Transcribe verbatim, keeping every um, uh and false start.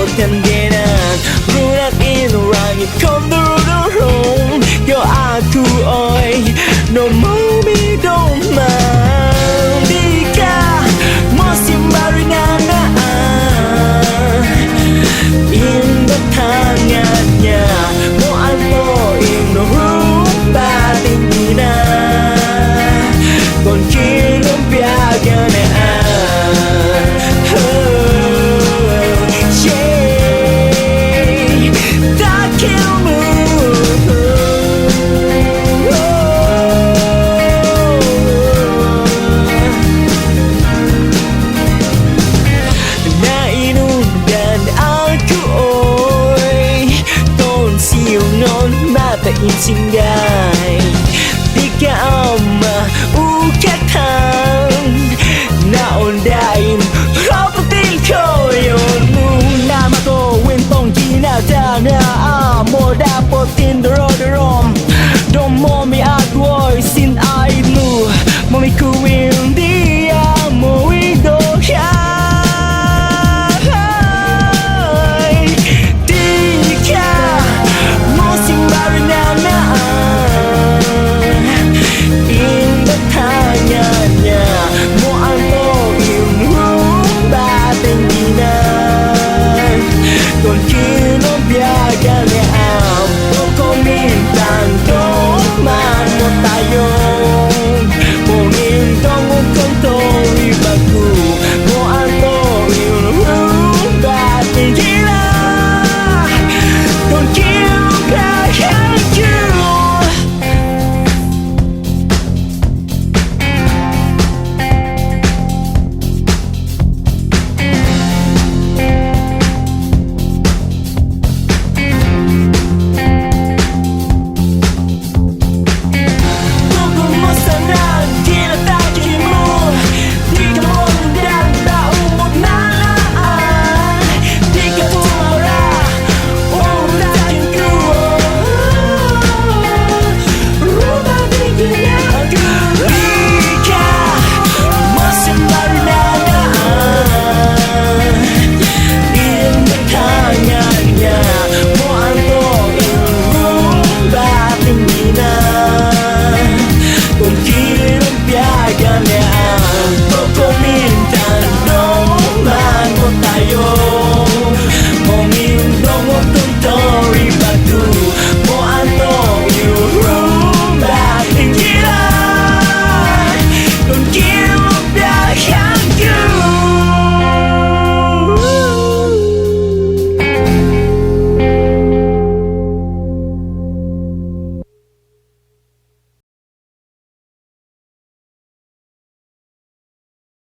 Tendena, rurak in rangi kondururung, yo aku oi, no mami doma. Dika, mosim barinana, in the tanganya, mo almo in the room, badinina. Con chi non piaghene, ah, oh, yeah, da che mondo, oh, oh, oh. Na inundan alcohol, ton si non mata insinga.